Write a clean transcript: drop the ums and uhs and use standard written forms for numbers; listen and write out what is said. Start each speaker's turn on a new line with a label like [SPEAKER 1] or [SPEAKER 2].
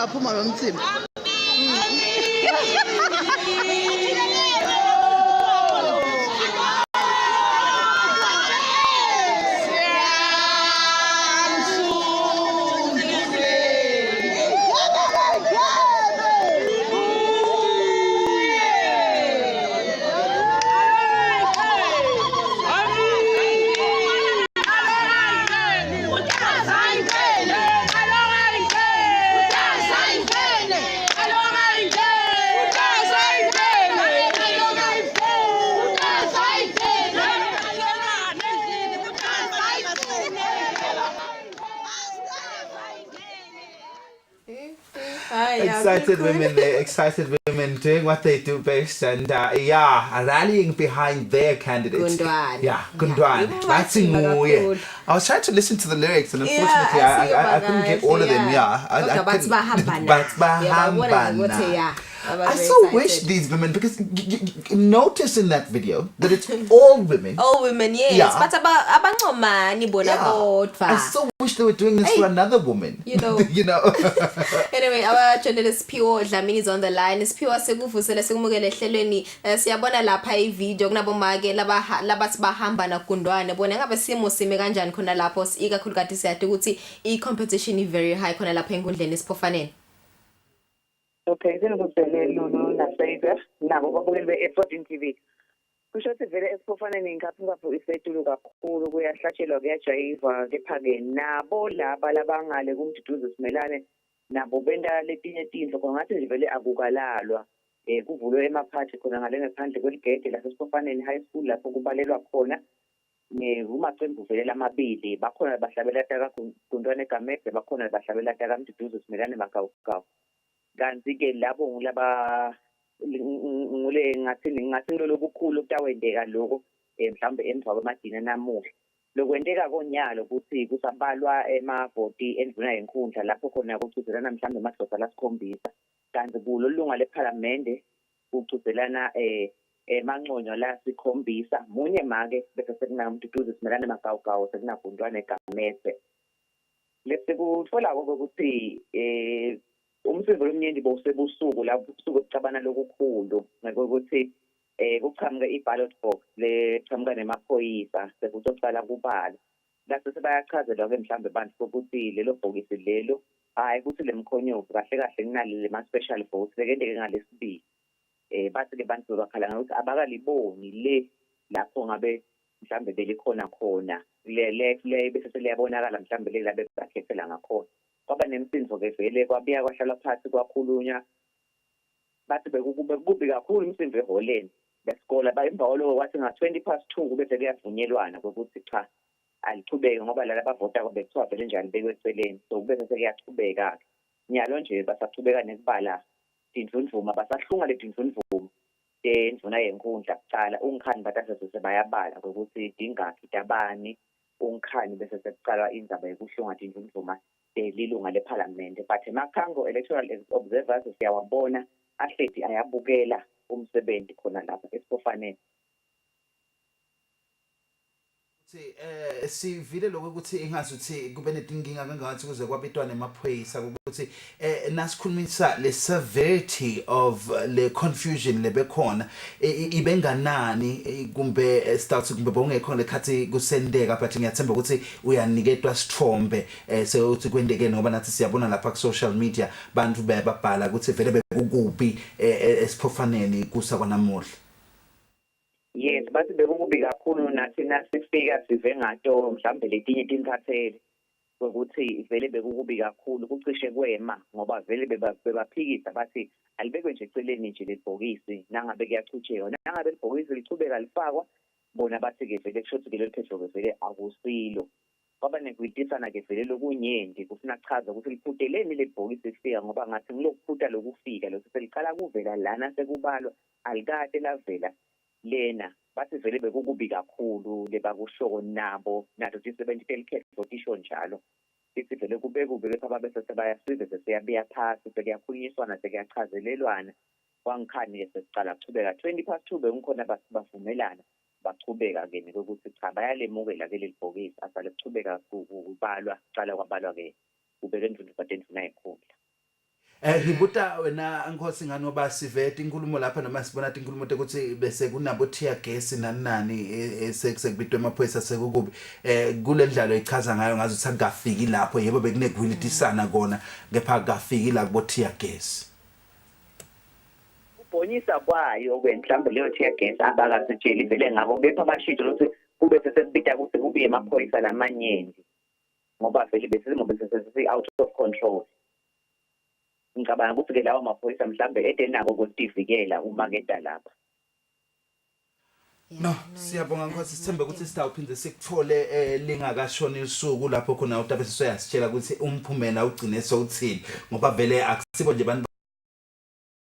[SPEAKER 1] Uyaphuma lo mtsimba.
[SPEAKER 2] Excited women there, excited women doing what they do best and yeah, rallying behind their candidate.
[SPEAKER 3] Gundwane.
[SPEAKER 2] Yeah, Gundwane.
[SPEAKER 3] Yeah.
[SPEAKER 2] Bathi nguye.
[SPEAKER 3] Kakhulu.
[SPEAKER 2] I was trying to listen to the lyrics and unfortunately I couldn't get all of them. Yeah. I
[SPEAKER 3] Kodwa bathi
[SPEAKER 2] couldn't-
[SPEAKER 3] bahamba na.
[SPEAKER 2] Bathi
[SPEAKER 3] Uyababona
[SPEAKER 2] bahamba
[SPEAKER 3] ukuthi,
[SPEAKER 2] na.
[SPEAKER 3] yeah, baba
[SPEAKER 2] I
[SPEAKER 3] very
[SPEAKER 2] so wish
[SPEAKER 3] excited.
[SPEAKER 2] these women because notice in that video that it's all women.
[SPEAKER 3] All women, yes.
[SPEAKER 2] Yeah.
[SPEAKER 3] But abancomani bona
[SPEAKER 2] Yeah.
[SPEAKER 3] bodwa.
[SPEAKER 2] I so wish they were doing this for
[SPEAKER 3] Hey.
[SPEAKER 2] another woman.
[SPEAKER 3] You know.
[SPEAKER 2] You know.
[SPEAKER 3] Anyway, our journalist Siphiwo Dlamini is on the line. Siphiwo, sikuvusele, sikumukele ehlelweni. Siyabona lapha i-video kunabomake labathi bahamba naGundwane. Bona ngabe simo sime kanjani khona lapho, ikakhulukati siyati ukuthi i-competition i-very high khona lapha enkundleni esiphofaneni.
[SPEAKER 4] Okay, sengikusele Lulu naSaver nabo babukeli be-F14 TV. Kusho ukuthi vele esiphofaneni inkaphunkaphu isetulu kakhulu, kuyahlatshelwa, kuyajayivwa, kepha-ke nabo laba labangale kuMduduzi Simelane nabo benta letinye tintfo khona ngathi nje vele akukalalwa. Kuvulwe emaphathi khona ngale ngephandle kweligede lasesiphofaneni high school lapho kubalelwa khona. Kumacembu vele lamabili, bakhona bahlabela takaGundwane Gamedze, bakhona bahlabela takaMduduzi Simelane Magawugawu. Kanti-ke labo ngulaba ngule ngathi ngilolokukhulu kutawenteka lokho, mhlawumbe emva kwemadina namuhla. Lokwenteka konyalo ukuthi kusabalwa emavoti endvuna yenkhundla lapho khona kuchudzelana mhlawumbe emadoda lasikhombisa, kanti kulo lunga lephalamende kuchudzelana emanconyo lasikhombisa, munye make bese sekunaMduduzi Simelane Magawugawu, sekunaGundwane Gamedze. Lesikutfolako ukuthi umsindo lomnyenti bowusebusuku lapho ubusuku obucabana lokukhulu ngokuthi kuchamuka i-ballot box lechamuka nemaphoyisa sekutocala kubala. Lase sebayachazelwa ke mhlambe abantu ukuthi lelo bhokisi lelo hayi ukuthi lemkhonyovu kahle kahle kunale lema special votes lekendeke ngalesibili. Bathi ke bantu bakhala ngokuthi abakaliboni le lapho ngabe mhlambe belikhona khona le le le bese seliyabonakala mhlambe le labe bakhethela ngakhona. Kwaba nemsindo ke vele, kwabuya kwahlalwa phansi kwakhulunywa, bathi bekubi kakhulu umsindo eholeni lesikole. Emva kwaloko kwathi nga-2:20 kube sekuyavunyelwana ukuthi cha alichubeke ngoba laba abavota bekuthiwa vele njani bekwe eceleni, so kube sekuyachubeka-ke. Nyalo nje basachubeka nekubala tindvundvuma, basahlunga letindvundvuma tendvuna yenkhundla kucala. Ungikhani batase sebayabala ukuthi tingakhi tabani ungikhani, bese sekucalwa indzaba yekuhlunga tindvundvuma lilunga lephalamende. But emakhango electoral observers siyawabona ahleti ayabukela umsebenzi khona lapha esiphofaneni.
[SPEAKER 2] Sivile lokho ukuthi ingazuthi kube netinkinga kangathi kuze kwabitwa nemaphoyisa ukuthi nasikhulumisa le severity of le confusion lebekhona ibenganani, kumbe start kumbe bongekho lekhathi kusendeka, but ngiyathemba ukuthi uyaniketwa sithombe sewuthi kwendeke, ngoba nathi siyabona lapha ku social media bantu bayababhala ukuthi vele bekukubi esiphofaneni kusa kwanamuhla.
[SPEAKER 4] Yes, bathi bekukubi kakhulu, nathi nasifika sive ngato mhlambe letinye tintatheli ukuthi vele bekukubi kakhulu, kucishe kwema ngoba vele bebaphikisa bathi alibekwe nje eceleni nje lelibhokisi nangabe kuyachutshekwa, nangabe libhokisi lichubeka lifakwa bona bathi ke vele kusho ukuthi ke leli phehlo ke vele akusilo. Kwaba nekwitisana ke vele lokunyenti kufuna kuchaza ukuthi liphuteleni lelibhokisi lifika, ngoba ngathi ngilokuphuta lokufika lokho selicala kuvela lana sekubalwa alikade lavela lena. Bathi vele bekukubi kakhulu lebakushoko nabo nato tisebenti telikhetho tisho njalo, sithi vele kube kubi, kepha babe sebayasiza sesiyabuya phasi sekuyakhulunyiswana sekuyachazelelwana. Kwangikhani-ke sekucala kuchubeka 2:20 bekungikhona bavumelana bachubeka-ke nekokuthi cha bayalemukela-ke leli bhokisi, asale kuchubeka kubalwa, kucala kwabalwa-ke kubeke endvuna tendvuna yenkhundla.
[SPEAKER 2] Ngibuta wena Nkosi ngani ngoba sive tinkulumo lapha noma sibona tinkulumo tekuthi bese kunabo tear gas nani nani sekubitwe emaphoyisa sekukubi. Kule ndlalo ichaza ngayo ngazi ukuthi akukafiki lapho, yebo bekunekuhilitisana kona kepha akukafiki la kubo tear gas.
[SPEAKER 4] Kubhonyisa kwayo ke mhlawumbe leyo tear gas abakasitsheli vele ngako, kepha bashito ukuthi kube sesekubita ukuthi kubuye emaphoyisa lamanyenti ngoba vele besimo bese sesi-out of control. Ngicabanga ukuthi-ke lawo maphoyisa mhlawumbe ede nako kokutivikela uma keda lapha.
[SPEAKER 2] No, siyabonga Nkosi, sithembe ukuthi sitawuphinde sikuthole lingakashoni usuku lapho khona utabe sesiyasitshela ukuthi umphumela ugcine sowuthini, ngoba vele akusibo nje abantu.